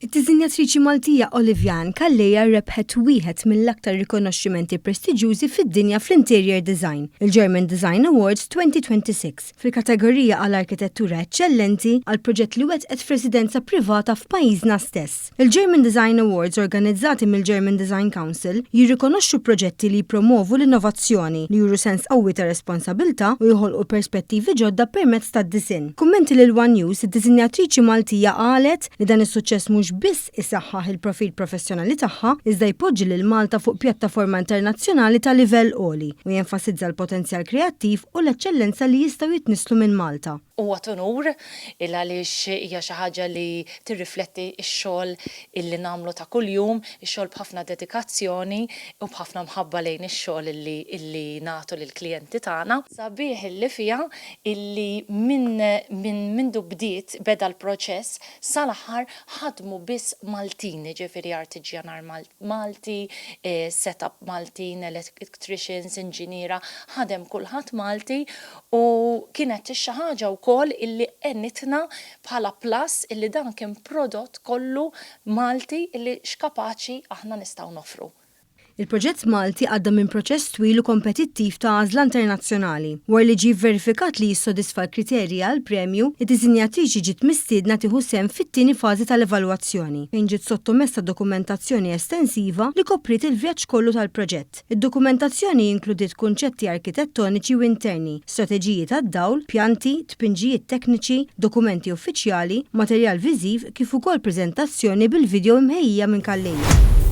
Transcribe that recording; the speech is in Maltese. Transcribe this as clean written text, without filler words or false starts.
Id-diżinjatriċi Maltija Olivianne Calleja rebħet wieħed mill-aktar rikonoxximenti prestiġjużi fid-dinja fl-interior design, il-German Design Awards 2026, fil-kategorija għal arkitettura eċċellenti għal proġett li wettqet f'residenza privata f'pajjiżna stess. Il-German Design Awards organizzati mill-German Design Council jirrikonoxxu proġetti li jippromovu l-innovazzjoni, li juru sens qawwi ta' responsabilità u joħolqu perspettivi ġodda permezz tad-disinn. F'kummenti lil one News, id-disinjatriċi Maltija qalet li dan is-suċċess mhux biss isaħħaħ il-profil professjonali tagħha, iżda jpoġġi lil Malta fuq pjattaforma internazzjonali ta' livell għoli u jenfasizza l-potenzjal kreattiv u l-eċċellenza li jistgħu jitnisslu minn Malta. Huwa t'unur il għaliex hija xi ħaġa li tirrifletti x-xogħol illi nagħmlu ta' kuljum, ix-xogħol b'ħafna dedikazzjoni u b'ħafna mħabba lejn ix-xogħol illi illi nagħtu lill-klijenti tagħna. Sabiħ illi fiha illi minn minn mindu bdiet beda l-proċess sal-aħħar ħadmu biss Maltin, jiġifieri artiġjanar Malti, set up Maltin, electricians, inġiniera, ħadem kulħadd Malti U kienet xi ħaġa wkoll illi għenitna bħala plus illi dan kien prodott kollu Malti illi x'kapaċi aħna nistgħu noffru. Il-proġett Malti għadda minn proċess twil u kompetittiv ta' għażla internazzjonali. Wara li ġie vverifikat li jissodisfa l-kriterji għall-premju, id-disinjatriċi ġiet mistiedna tieħu sehem fit-tieni fażi tal-evalwazzjoni, fejn ġiet sottomessa dokumentazzjoni estensiva li kopriet il-vjaġġ kollu tal-proġett. Id-dokumentazzjoni inkludiet kunċetti arkitettoniċi u interni, strateġiji tad-dawl, pjanti, tpinġijiet tekniċi, dokumenti uffiċjali, materjal viżiv kif ukoll preżentazzjoni bil-video imħejjija minn Calleja.